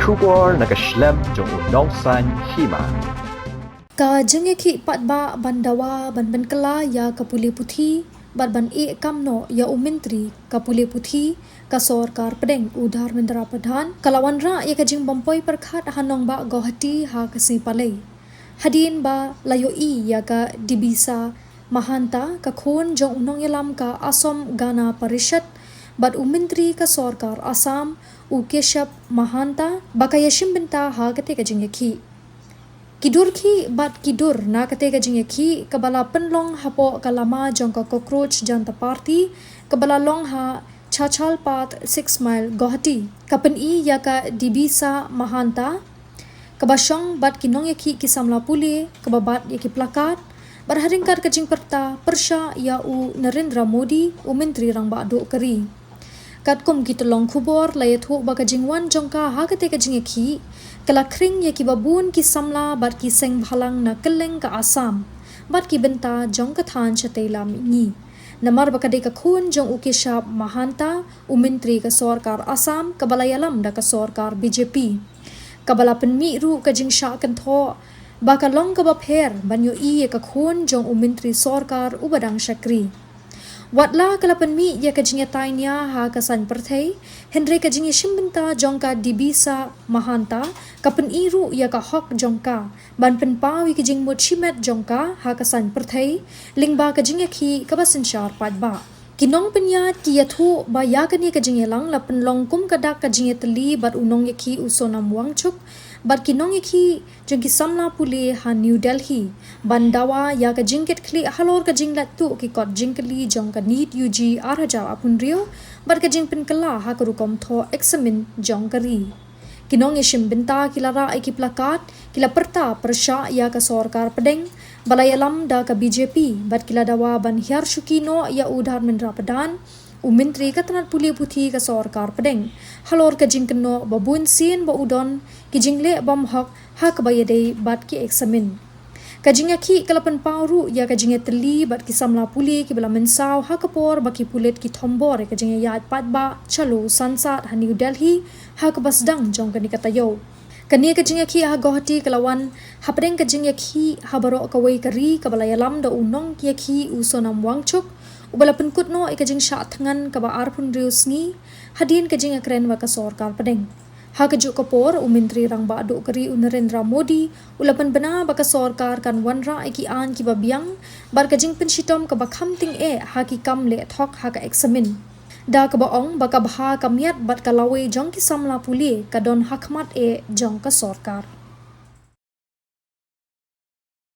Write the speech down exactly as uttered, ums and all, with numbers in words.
Khubor na ka shlem jong u nongsan hima. Ka jingïakhih paidbah ban dawa ban pynkylla ïa ka pule puthi bad ban ïeh kam noh ïa u myntri ka pule puthi ka sorkar pdeng u Dharmendra Pradhan ka la wanrah ïa ka jingbym poi pyrkhat ha nongbah Guwahati ha ka sngi Palei. Hadien ba la ïohi ïa ka Debisa Mahanta ka khun jong u nongïalam ka Assam Gana Parishad bad u myntri ka sorkar Assam u Keshab Mahanta ba ka ïashim bynta ha kata ka jingïakhih. Ki dur khih bad ki dur na kata ka jingïakhih kaba la pynlong hapoh ka lama jong ka Cockroach Janta Party kaba la long ha Chachal Path six Mile Guwahati ka pyni ïa ka Debisa Mahanta kaba shong bad ki nongïakhih ki samla pule kaba bat ïa ki plakat bad ha ryngkat ka jingpyrta pyrshah ïa u Narendra Modi u myntri rangbah duh ka ri. Katkum ki tyllong khubor la ïathuh ba ka jingwan jong ka ha kata ka jingïakhih ka la khring ïa kiba bun ki samla bad ki seng bhalang na kylleng ka Assam bad ki bynta jong ka thaiñ shatei lam mihngi. Namar ba ka dei ka khun jong u Keshab Mahanta u myntri ka sorkar Assam kaba la ïalam da ka sorkar B J P. Kaba la pynmih ruh ka jingshah kynthoh ba ka long kaba pher ban ïohi ïa ka khun jong u myntri sorkar uba dang shakri. Watla ka la pynmih ïa ka jingïatai nia ha ka saiñ pyrthei, hynrei ka jingïashim bynta jong ka Debisa Mahanta ka pyni ruh ïa ka hok jong ka ban pynpaw ïa ka jingmut shimet jong ka ha ka saiñ pyrthei lyngba ka jingïakhih kaba synshar paidbah. Ki nongpynïaid ki ïathuh ba ïa kane ka jingïalang la pynlong kum ka dak ka jingïatylli bad u nongïakhih u Sonam Wangchuk bad ki nongïakhih jong ki samla pule ha New Delhi ban dawa ïa ka jingkitkhlieh halor ka jingleit tuh ki kot jingkylli jong ka NEET U G ar hajar arphew hynriew bad ka jingpynkylla ha ka rukom thoh eksamin jong ka ri. Ki nongïashim bynta ki la rah ïa ki plakat, ki la pyrta pyrshah ïa ka sorkar pdeng ba la ïalam da ka B J P bad ki la dawa ban hiar shuki noh ïa u Dharmendra Pradhan, u myntri ka tnat pule puthi ka sorkar pdeng halor ka jingkynnoh ba bunsien ba u don ki jingleh bymhok ha kaba ïadei bad ki eksamin. Ka jingïakhih ka la pynpaw ruh ïa ka jingïatylli bad ki samla pule kiba la mynsaw ha ka por ba ki pulit ki thombor ïa ka jingïaid paidbah Chalo Sansad ha New Delhi ha kaba sdang jong kane ka taïew. Kane ka jingïakhih ha Guwahati ka la wan hapdeng ka jingïakhih ha baroh kawei ka ri kaba la ïalam da u nongïakhih u Sonam Wangchuk uba la pynkut noh ïa ka jingshah thngan kaba arphew hynriew sngi hadien ka jingïakren bad ka sorkar pdeng. Ha kajuh ka por u myntri rangbah duh ka ri u Narendra Modi u la pynbna ba ka sorkar kan wanrah ïa ki aiñ kiba biang bad ka jingpynshitom kaba kham tyngeh ha ki kam leh thok ha ka eksamin. Da kaba ong ba ka bha ka miat bad ka lawei jong ki samla pule ka don ha khmat eh jong ka sorkar.